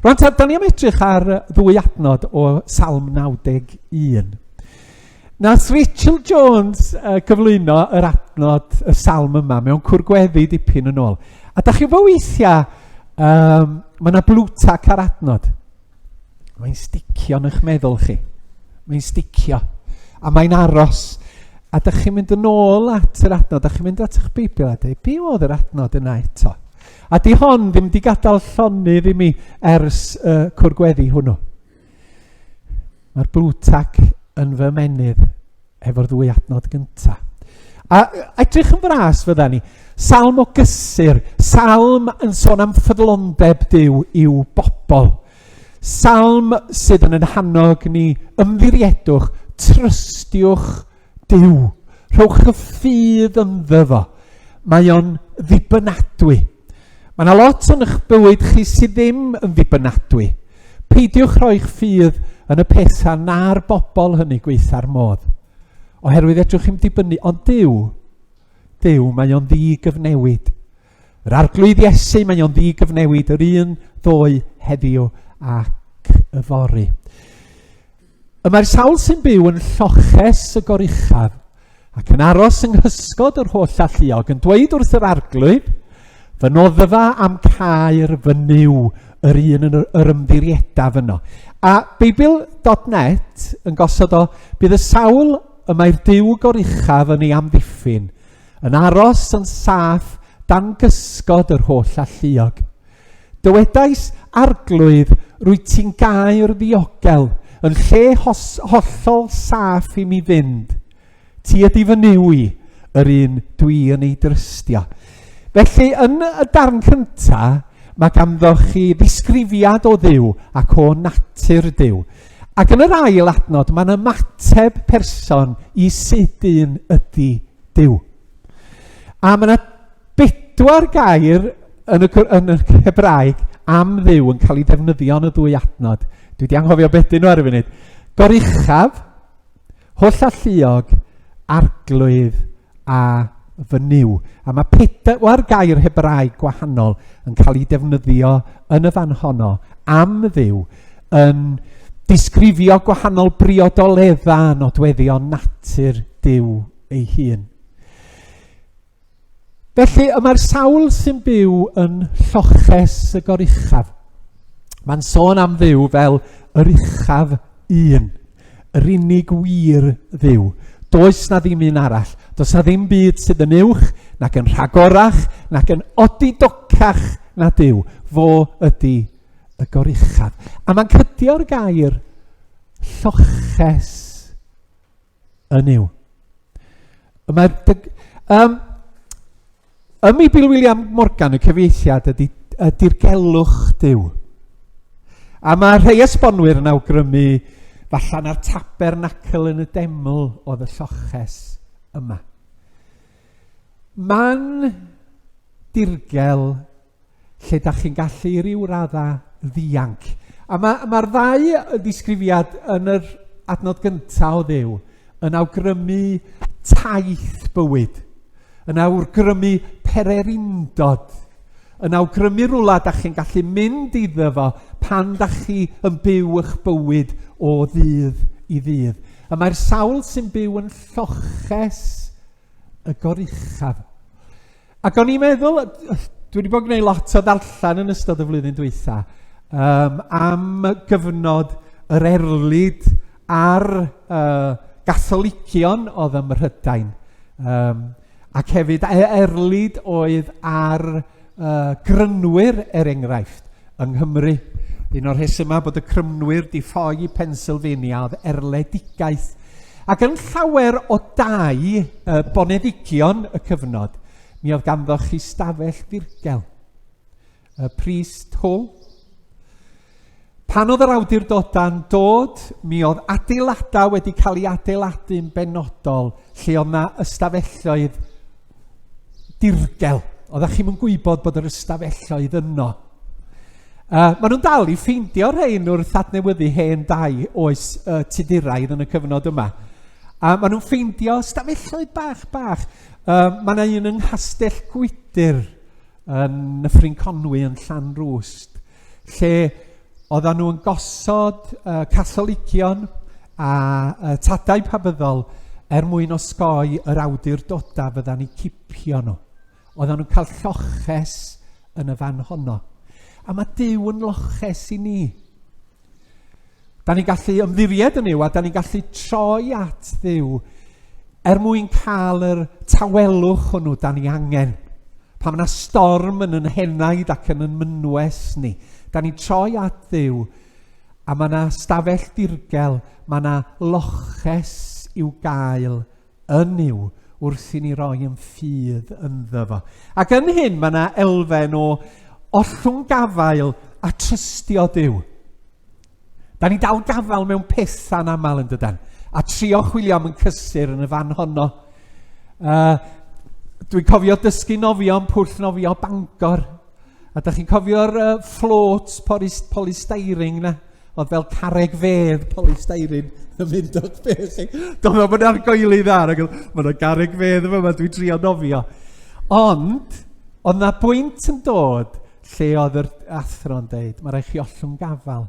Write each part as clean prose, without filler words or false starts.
Rwan ta, da ni am edrych ar ddwy adnod o Salm 91. Nath Rachel Jones uh, gyflwyno yr adnod, y salm yma, mewn cwrgweddi dipyn yn ôl. A da chi'n fawr weithiau, um, mae yna blwtac ar adnod. Mae'n sticio yn eich meddwl chi. Mae'n sticio. A mae'n aros. A da chi'n mynd yn ôl at yr adnod, da chi'n mynd at eich Beibl a dweud, be oedd yr adnod yna eto? A di hon ddim di gadael llonydd i mi ers y uh, cwrgweddi hwnnw. Mae'r blwtac yn fy menydd efo'r ddwy adnod gyntaf. A edrych yn fras fydda ni. Salm o gysur, salm yn sôn am ffyddlondeb Duw i'w bobl. Salm sydd yn yn hannog ni ymddiriedwch, trystiwch Duw. Rhowch y ffydd ynddo fo. Mae o'n ddibynadwy. Mae yna lot yn eich bywyd chi sydd ddim yn ddibynadwy. Peidiwch rhoi'ch ffydd yn y pethau na'r bobl hynny gweitha'r modd. Oherwydd edrych chi'n dibynnu, ond Duw, Duw, mae o'n ddi-gyfnewid. Yr Arglwydd Iesu, mae o'n ddi-gyfnewid yr un ddoe heddiw ac yfory. Y mae'r sawl sy'n byw yn lloches y goruchaf ac yn aros yng nghysgod yr holl alluog yn dweud wrth yr arglwydd, fy noddfa am caer fy niw, yr un yn yr ymddiriedaf yno. A Beibl.net yn gosod o, bydd y sawl y mae'r Duw goruchaf yn ei amddiffyn, yn aros yn saff dan gysgod yr holl alluog. Dywedais, Arglwydd, rwyt ti'n gaer ddiogel, yn lle hos, hollol saff i mi fynd. Ti ydy fy Nuw i, yr un dwi yn ei drystio. Felly, yn y darn cyntaf, mae ganddo chi ddisgrifiad o Dduw ac o natur Duw. Ac yn yr ail adnod, mae'n ymateb person i sut un ydy Duw. A mae yna bedwar gair yn y, yn y Hebraeg am Dduw yn cael ei ddefnyddio yn y ddwy adnod. Dwi wedi anghofio beth dyn nhw ar y funud. Goruchaf, holl alluog, arglwydd a fy niw. A mae pedwar gair Hebraeg gwahanol yn cael ei defnyddio yn y fan honno am Dduw yn disgrifio gwahanol briodoleddau nodweddion natur Duw ei hun. Felly, y mae'r sawl sy'n byw yn lloches y goruchaf. Mae'n sôn am Dduw fel yr uchaf un, yr unig wir Dduw. Does na ddim un arall. Does na ddim byd sydd yn uwch, nac yn rhagorach, nac yn odidocach na Duw. Fo ydy y goruchaf. A mae'n cydio'r gair lloches yn yw. Mae'r... Um, ym Meibil William Morgan, y cyfieithiad ydy y dirgelwch Duw. A mae rhai esbonwyr yn awgrymu falle na'r tabernacl yn y deml oedd y lloches yma. Man dirgel lle da chi'n gallu i ryw radda ddianc. A mae'r ma, ddau ddisgrifiad yn yr adnod gyntaf o Dduw yn awgrymu taith bywyd, yn awgrymu pererindod, yn awgrymu rhywle da chi'n gallu mynd iddo fo pan da chi yn byw eich bywyd o ddydd i ddydd. A mae'r sawl sy'n byw yn lloches y goruchaf. Ac o'n i'n meddwl, dwi wedi bod yn gwneud lot o ddarllen yn ystod y flwyddyn dwytha, um, am gyfnod yr erlid ar uh, Gatholigion oedd ym Mhrydain. Um, ac hefyd e, erlid oedd ar uh, grynwyr, er enghraifft, yng Nghymru. Un o'r rhesymau bod y Crymnwyr di ffoi i Pennsylvania oedd erledigaeth. Ac yn llawer o dai uh, boneddigion y cyfnod, mi oedd ganddo chi stafell ddirgel. Y priest hall. Pan oedd yr awdurdodau'n dod, mi oedd adeiladau wedi cael ei adeiladu'n benodol lle oedd na ystafelloedd dirgel. Oeddech chi'm yn gwybod bod yr ystafelloedd yno. Uh, maen nhw'n dal i ffeindio rhain wrth adnewyddu hen dai oes uh, Tuduraidd yn y cyfnod yma. A maen nhw'n ffeindio ystafelloedd bach bach. Uh, mae yna un yng Nghastell Gwydyr yn Nyffryn Conwy yn Llanrwst, lle Oedden nhw yn gosod uh, Catholigion a uh, tadau pabyddol er mwyn osgoi yr awdurdodau fydda'n eu cipio nhw. Oedden nhw'n cael lloches yn y fan honno. A mae Duw yn loches i ni. Da ni'n gallu ymddiried yn Nuw a da ni'n gallu troi at Dduw er mwyn cael yr tawelwch hwnnw da ni angen. Pan mae yna storm yn yn henaid ac yn yn mynwes ni, da ni'n troi at Dduw a mae yna stafell dirgel, mae yna loches i'w gael yn Nuw wrth i ni roi yn ffydd ynddo fo. Ac yn hyn mae yna elfen o ollwng gafael a trystio Duw. Da ni dal gafael mewn pethau'n aml yn dydan, a trio chwilio am yn cysur yn y fan honno. Dwi'n cofio dysgu nofio yn pwll nofio Bangor. A da chi'n cofio'r floats polystyrene na? Oedd fel carreg fedd polystyrene yn mynd o'ch beth chi. Doedd o'n argoeli dda, ac mae yna garreg fedd yma, dwi'n trio nofio. Ond, oedd na bwynt yn dod lle oedd yr athro'n deud, mae rhaid chi ollwng gafael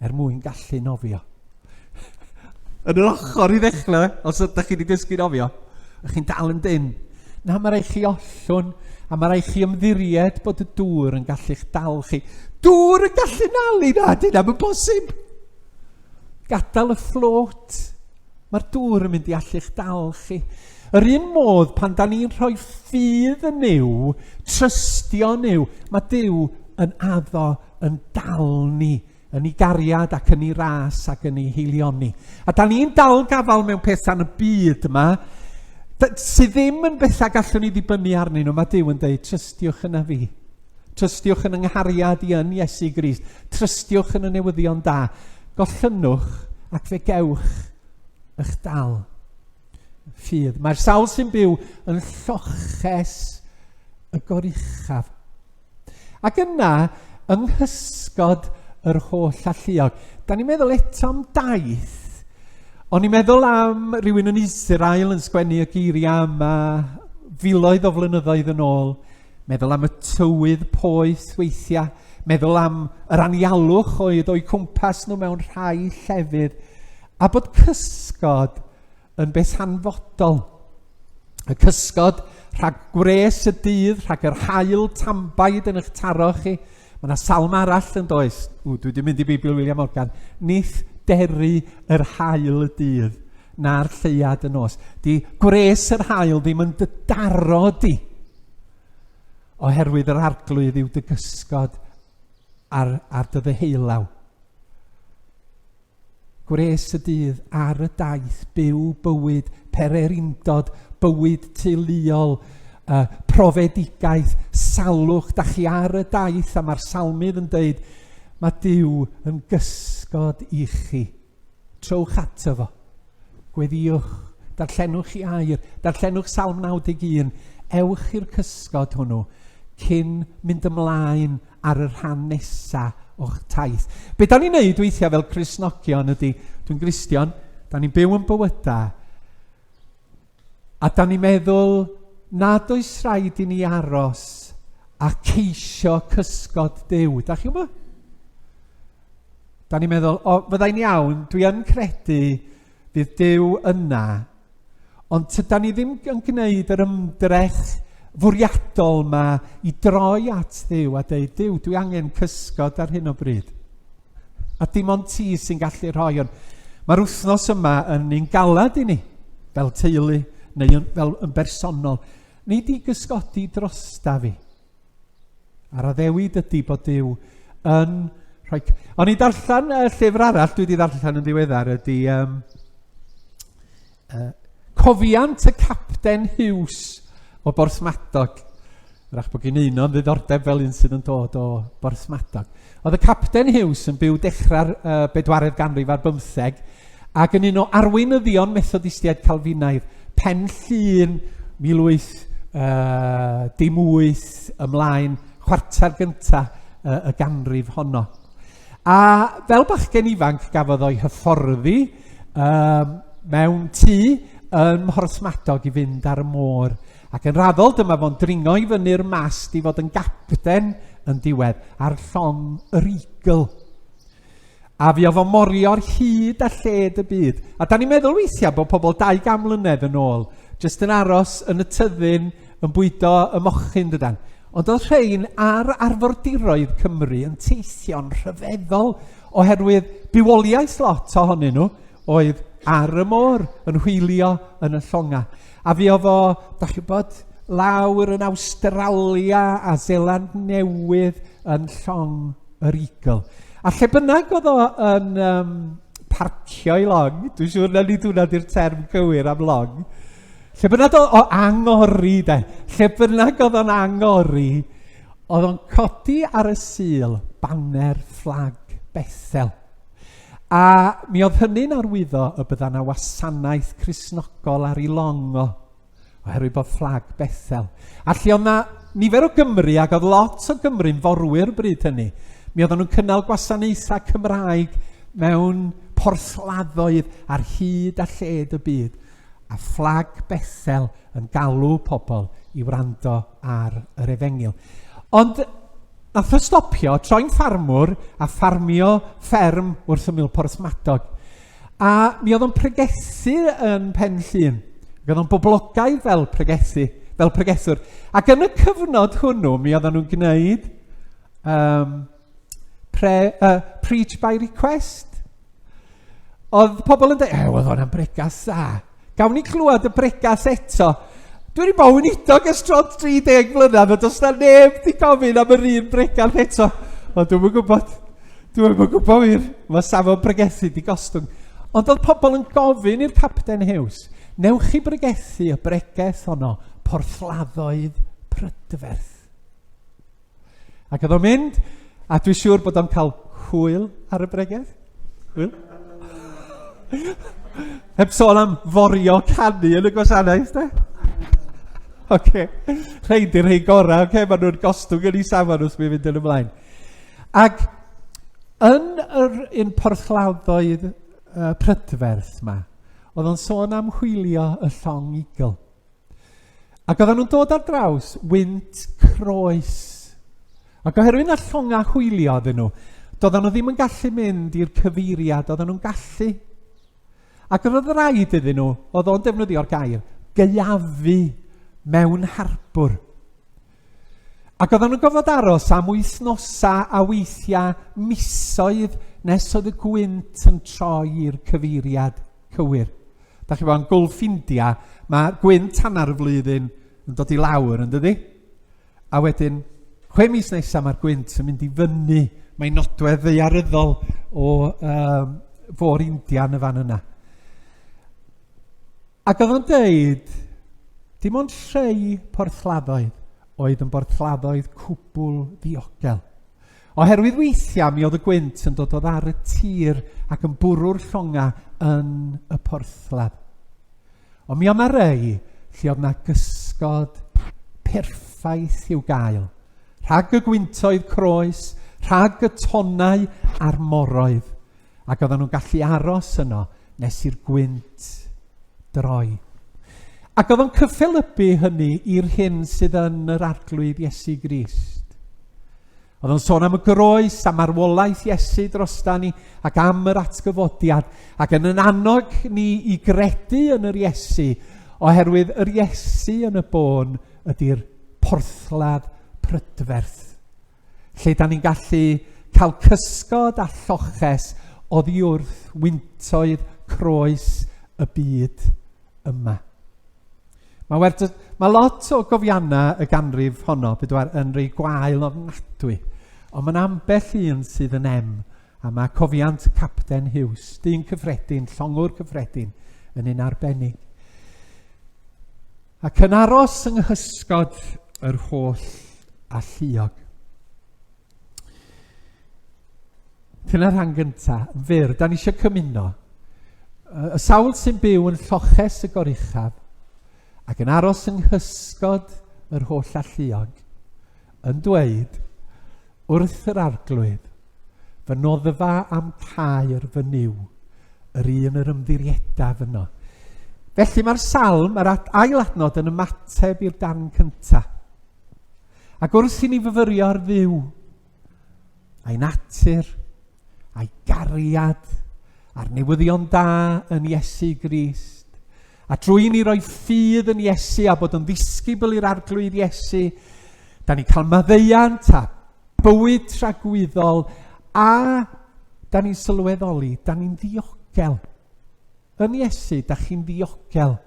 er mwyn gallu nofio. Yn yr ochr i ddechrau, os ydych chi wedi dysgu nofio, ydych chi'n dal yn dyn. Na, mae rhaid chi ollwng, a mae rhaid chi ymddiried bod y dŵr yn gallu'ch dal chi. Dŵr yn gallu nalu na, dyna mae'n bosib. Gadael y fflot, mae'r dŵr yn mynd i allu'ch dal chi. Yr un modd, pan da ni'n rhoi ffydd yn Nuw, trystio Nuw, mae Duw yn addo yn dal ni yn ei gariad ac yn ei ras ac yn ei heilioni. A da ni'n dal gafael mewn pethau yn y byd yma, sydd ddim yn bethau gallwn ni ddibynnu arnyn nhw. Mae Duw yn dweud, trystiwch yna fi. Trystiwch yn yng nghariad i yn Iesu Grist. Trystiwch yn y newyddion da. Gollynwch ac fe gewch eich dal. Ffydd. Mae'r sawl sy'n byw yn lloches y goruchaf. Ac yna, yng nghysgod yr holl alluog. Da ni'n meddwl eto am daith. O'n i'n meddwl am rhywun yn Israel yn sgwennu y geiriau yma filoedd o flynyddoedd yn ôl. Meddwl am y tywydd poeth weithiau. Meddwl am yr anialwch oedd o'u cwmpas nhw mewn rhai llefydd. A bod cysgod yn beth hanfodol. Y cysgod rhag gwres y dydd, rhag yr haul tambaid yn eich taro chi. Mae yna salm arall yn does. Ww, dwi wedi mynd i Beibl William Morgan. Nith deru yr haul y dydd na'r lleuad y nos. Di gwres yr haul ddim yn dy daro di. Oherwydd yr arglwydd yw dy gysgod ar, ar dy ddeheulaw. Gwres y dydd ar y daith, byw bywyd pererindod, bywyd teuluol, uh, profedigaeth, salwch. Da chi ar y daith a mae'r salmydd yn dweud, mae Duw yn gysgod i chi. Trowch ato fo. Gweddïwch, darllenwch i air, darllenwch Salm 91, ewch i'r cysgod hwnnw cyn mynd ymlaen ar y rhan nesa o'ch taith. Be da ni'n neud weithiau fel Cristnogion ydy, dwi'n Gristion, da ni'n byw yn bywydau, a da ni'n meddwl nad oes rhaid i ni aros a ceisio cysgod Duw. Da chi'n gwybod? Da ni'n meddwl, o, fyddai'n iawn, dwi yn credu fydd Duw yna, Ond tydan ni ddim yn gwneud yr ymdrech fwriadol ma i droi at Dduw a dweud, Duw, dwi angen cysgod ar hyn o bryd. A dim ond ti sy'n gallu rhoi hwn. Mae'r wythnos yma yn un galad i ni, fel teulu neu yn, fel yn bersonol. Nid i gysgodi drosta fi. A'r addewid ydy bod Duw yn rhoi... O'n i darllen y llyfr arall dwi wedi ddarllen yn ddiweddar ydy um, Cofiant y Capten Hughes o Borthmadog. Rach bod gen un o'n ddiddordeb fel un sydd yn dod o Borthmadog. Oedd y Capten Hughes yn byw dechrau'r uh, bedwaredd ganrif ar bymtheg ac yn un o arweinyddion Methodistiaid Calfinaidd, Pen Llŷn, 1818 ymlaen, chwarter gyntaf uh, y ganrif honno. A fel bachgen ifanc gafodd o'i hyfforddi um, mewn tŷ ym Mhorthmadog i fynd ar y môr. Ac yn raddol dyma fo'n dringo i fyny'r mast i fod yn gapten yn diwedd ar llong yr Eagle. A fuodd o'n morio ar hyd a lled y byd. A da ni'n meddwl weithiau bod pobl 200 mlynedd yn ôl jyst yn aros yn y tyddyn yn bwydo y mochyn dydan. Ond oedd rhain ar arfordiroedd Cymru yn teithio'n rhyfeddol oherwydd bywoliaeth lot ohonyn nhw oedd ar y môr yn hwylio yn y llongau. A fuodd o, da chi'n bod, lawr yn Awstralia a Seland Newydd yn llong yr Eagle. A lle bynnag oedd o yn um, parcio i long, dwi'n siŵr na nid hwnna di'r term cywir am long, lle bynnag oedd o angori, de, lle bynnag oedd o'n angori, oedd o'n codi ar y sul baner fflag Bethel. A mi oedd hynny'n arwyddo y bydda 'na wasanaeth Cristnogol ar ei long o, oherwydd bod fflag Bethel. A lle oedd 'na nifer o Gymry, ac oedd lot o Gymry'n forwyr bryd hynny, mi oedden nhw'n cynnal gwasanaethau Cymraeg mewn porthladdoedd ar hyd a lled y byd, a fflag Bethel yn galw pobl i wrando ar yr efengyl. Ond Nath o stopio, troi'n ffarmwr a ffarmio fferm wrth ymyl Porthmadog. A mi oedd o'n pregethu yn Pen Llŷn. Ac oedd o'n boblogaidd fel pregethu, fel pregethwr. Ac yn y cyfnod hwnnw, mi oedden nhw'n gwneud um, pre, uh, preach by request. Oedd pobl yn dweud, e, oedd o'n bregas dda. Gawn ni clywed y bregas eto. Dwi wedi bod yn weinidog ers dros 30 mlynedd, a does na neb wedi gofyn am yr un bregath eto. Ond dwi'm yn gwybod. Dwi'm yn gwybod wir. Mae safon bregethu di gostwng. Ond oedd pobl yn gofyn i'r Capten Hughes, newch chi bregethu y bregeth honno, porthladdoedd prydferth. Ac oedd o'n mynd, a dwi'n siŵr bod o'n cael hwyl ar y bregeth. Hwyl. Heb sôn am forio canu yn y gwasanaeth, de? Oce. Okay. Rhaid i'r rhai gorau, oce? Okay? Maen nhw'n gostwng yn ei safon wrth mi fynd yn ymlaen. Ac yn yr un porthladdoedd uh, prydferth ma, oedd o'n sôn am hwylio y llong Eagle. Ac oedden nhw'n dod ar draws wynt croes. Ac oherwydd na llongau hwylio oedden nhw, doedden nhw ddim yn gallu mynd i'r cyfeiriad oedden nhw'n gallu. Ac oedd rhaid iddyn nhw, oedd o'n defnyddio'r gair, gaeafu mewn harbwr. Ac oedden nhw'n gofod aros am wythnosau a weithiau misoedd nes oedd y gwynt yn troi i'r cyfeiriad cywir. Da chi bod yn Gulf India, mae gwynt hanner y flwyddyn yn dod i lawr, yn dydi? A wedyn, chwe mis nesaf mae'r gwynt yn mynd i fyny. Mae'n nodwedd ddaearyddol o um, fôr India yn y fan yna. Ac oedd o'n deud, dim ond rhai porthladdoedd oedd yn borthladdoedd cwbl ddiogel. Oherwydd weithiau mi oedd y gwynt yn dod oddi ar y tir ac yn bwrw'r llongau yn y porthladd. Ond mi oedd 'na rei lle oedd 'na gysgod perffaith i'w gael, rhag y gwyntoedd croes, rhag y tonnau a'r moroedd, ac oedden nhw'n gallu aros yno nes i'r gwynt droi. Ac oedd o'n cyffelybu hynny i'r hyn sydd yn yr Arglwydd Iesu Grist. Oedd o'n sôn am y groes, am marwolaeth Iesu drosta ni, ac am yr atgyfodiad, ac yn yn annog ni i gredu yn yr Iesu, oherwydd yr Iesu yn y bôn ydy'r porthladd prydferth lle da ni'n gallu cael cysgod a lloches oddi wrth wyntoedd croes y byd yma. Mae, werth, mae lot o gofiannau y ganrif honno, bedwar, yn rei gwael ofnadwy, ond mae'n ambell un sydd yn em, a mae cofiant Capten Hughes, dyn cyffredin, llongwr cyffredin, yn un arbennig. Ac yn aros yng nghysgod yr holl alluog. Dyna'r rhan gyntaf, yn fyr, da ni eisiau cymuno. Y sawl sy'n byw yn lloches y goruchaf ac yn aros yng nghysgod yr holl alluog, yn dweud wrth yr arglwydd, fy noddfa am caer fy niw, yr un yr ymddiriedaf yno. Felly mae'r salm, mae'r ail adnod yn ymateb i'r darn cyntaf. Ac wrth i ni fyfyrio ar Dduw, a'i natur, a'i gariad, a'r newyddion da yn Iesu Grist. A drwy i ni roi ffydd yn Iesu a bod yn ddisgybl i'r Arglwydd Iesu, da ni'n cael maddeuant a bywyd tragwyddol a da ni'n sylweddoli, da ni'n ddiogel. Yn Iesu, da chi'n ddiogel.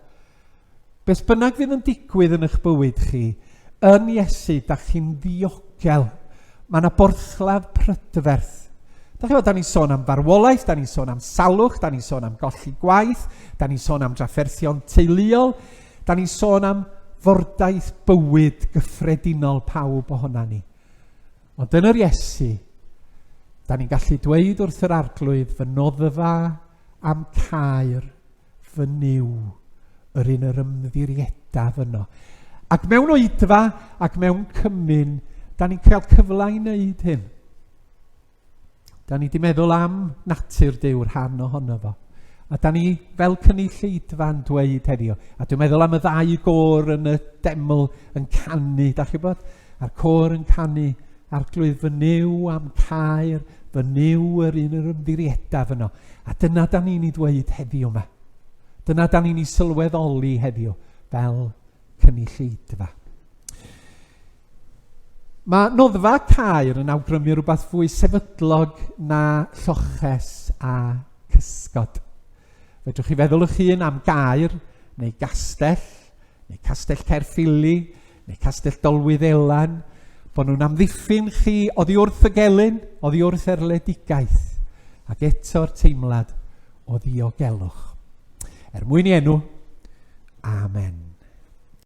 Beth bynnag fydd yn digwydd yn eich bywyd chi, yn Iesu, da chi'n ddiogel. Mae yna borthladd prydferth. Da chi'n da ni'n sôn am farwolaeth, da ni'n sôn am salwch, da ni'n sôn am golli gwaith, da ni'n sôn am drafferthion teuluol, da ni'n sôn am fordaith bywyd gyffredinol pawb ohona ni. Ond yn yr Iesu, da ni'n gallu dweud wrth yr Arglwydd, fy noddfa am caer fy Nuw, yr un yr ymddiriedaf yno. Ac mewn oedfa ac mewn cymun, da ni'n cael cyfle i wneud hyn. Da ni wedi meddwl am natur Duw, rhan ohono fo. A da ni fel cynulleidfa'n dweud heddiw, a dwi'n meddwl am y ddau gôr yn y deml yn canu, da chi bod? A'r côr yn canu, Arglwydd fy Nuw am caer, fy Nuw yr un yr ymddiriedaf yno. A dyna da ni'n ei ddweud heddiw yma. Dyna da ni'n ei sylweddoli heddiw fel cynulleidfa. Mae noddfa caer yn awgrymu rhywbeth fwy sefydlog na lloches a cysgod. Fedrwch chi feddwl eich hun am gaer neu gastell, neu castell Caerffili, neu Castell Dolwyddelan, bod nhw'n amddiffyn chi oddi wrth y gelyn, oddi wrth erledigaeth, ac eto'r teimlad o ddiogelwch. Er mwyn i enw, Amen.